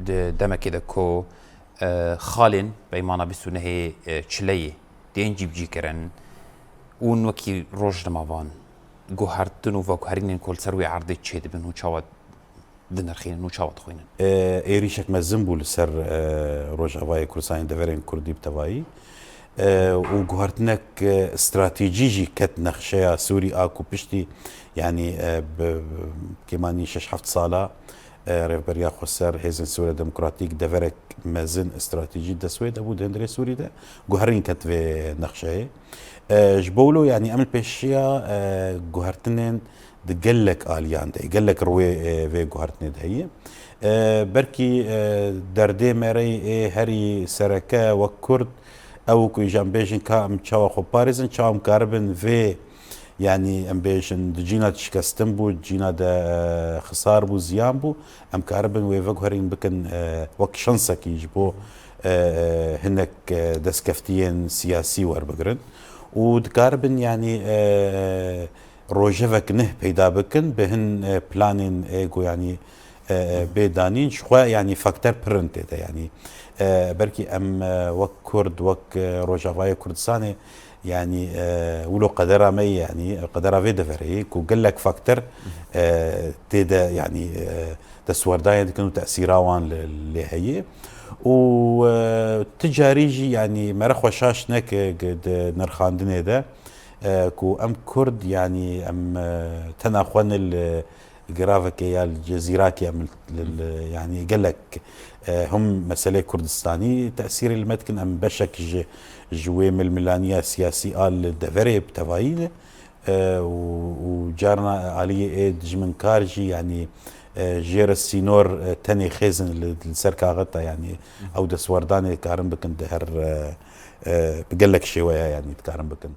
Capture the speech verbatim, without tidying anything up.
Di demekê de ku, e, xalên peymana bîst û nehê, e, çileyê tên cîbicîkirin û wekî rojnamevan guhertin û veguherînên ku li ser wê erdê çêdibin û çawa dinirxînin û çawa dixwînin? E, êrîşek mezin bû li ser, e, Rojavayê Kurdistanê, deverên Kurdî bi tevayî. E, û guhertinek, e, stratejî jî ket nexşeya Sûrî a ku piştî, yanî, e, bi, bi kêmanî şeş heft sala, e, Rêveberiya Xweser, Hêzên Sûriya Demokratîk deverek mezin stratejî dest wê de bû di hundirê Sûrî de. Guherîn ket vê nexşeyê. E, ji bo wilo, yanî em li pêşiya, e, guhertinên di gelek aliyan de, gelek rûyê, e, vê guhertinê de heye. E, belkî, e, derdê me rê ê herî sereke wek Kurd, ew ku jî em bêjin ka em çawa xwe parêzin, çawa em karibin vê, yanî em bêjin di cîna de şikestin bû, di cîna de, e, xisar bû, ziyan bû, em karibin wê veguherîn bikin, e, wek şansekî ji bo, e, e, hinek, e, destkeftiyên siyasî werbigirin û dikaribin, yanî, e, rojevek neh peyda bikin, bi hin, e, planên ê ku, yanî, e, e, bê danîn, ji xwe, yanî, fakter pir in tê de, yanî, e, belkî em, e, wek Kurd, wek, e, Rojavayê Kurdistanê, yanî, e, wilo qedera me ye, yanî, qedera vê deverê ye ku gelek fakter, e, tê de, yanî, e, destwerdayê dikin û tesîra wan li, lê heye. Û, e, ti carî jî, yanî, me re xwe şaş neke di nirxandinê de, e, ku em Kurd, yanî, em, e, tena xwe ne li giravekê ya li cezîrakê em li, li, yanî, gelek, e, him meselê Kurdistanî tesîrê li me dikin, em beşek ji, ji wê milmilaniya siyasî a li deverê bi tevayî ne. E, û, û carna aliyê ê dijminkar jî, yanî, e, jê re sînor, e, tenê xêzin li, li ser kaxita, yanî, ew destwerdanê dikarin bikin di her, e, e, bi gelek şêweya, yanî, dikarin bikin.